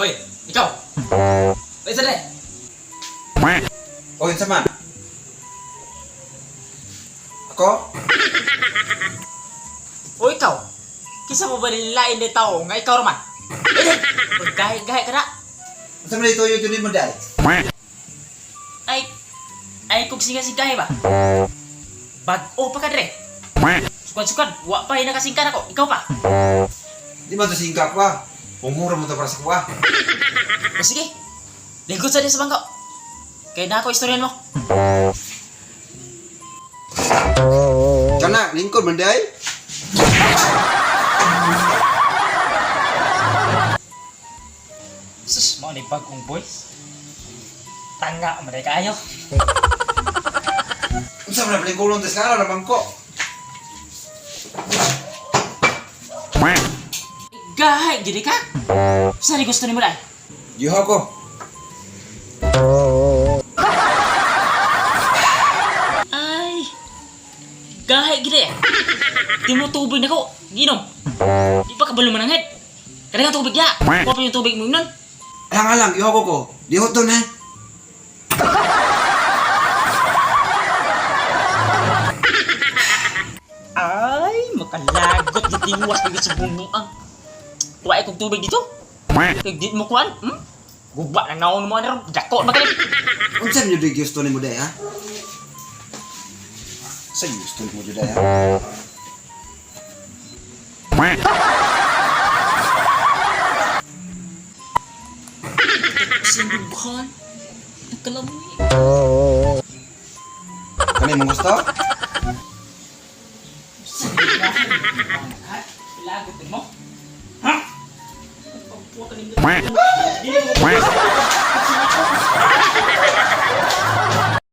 Hoy, ikaw. Wait, sandali. O, yun sama. Ako? O ikaw. Kisa mo ba nilain ni tao nga ikaw raman? Eh, maggahi-gahi ka na. Unsa man ito yung mo dai? Ay, ay kung singa-singahi ba? Bag-o pa ka dre. Sukan-sukan, wa pa nakasingkan ako. Ikaw pa. Di man to singkak pa. Pungura mo to para sa kuha. O sige, lingkod sa din sa bangko. Kaya na ako istoryan mo. Kana, lingkod man dai. Sus, mga ni bagong boys. Tanga, maday kaayo. Unsa man lingkod tas kara na bangko. Gahay, gini ka? Saan gusto ni mo dai? Yuha ko. Ay, gahay gini eh. Di mo tubig na ko, ginom. Di pa kabalo manangit. Kada nga tubig ya. Kuha pa yung tubig mo nun. Alang-alang, yuha ko ko. Dihot to na. Ay, makalagot yung tiwas bigit sa bunguang. Kuha kong tubig dito. Kaya di mo kuhan, hmm? Guba na naon mo ano, dako ba kayo? Unsa man yung gusto nimo dai ha? Sa gusto nimo dai ha? Sinduhan. Nagkalamoy. Kani mong gusto? Lagot mo? Ha? Pagpuwa ka ninyo. Dili mo.